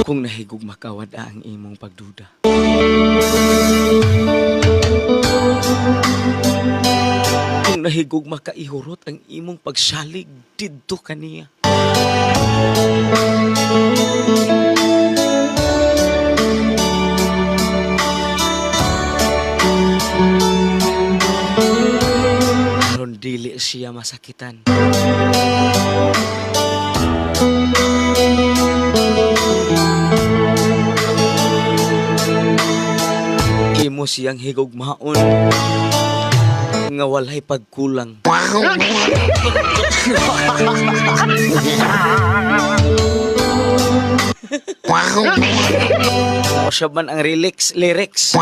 Kung nahigugma ka, wad-a ang imong pagduda. Kung nahigugma ka, ihurot ang imong pagsalig didto kaniya. Aron dili siya masakitan. Imo siyang higugmaon nga walay pagkulang. O siya man ang lyrics.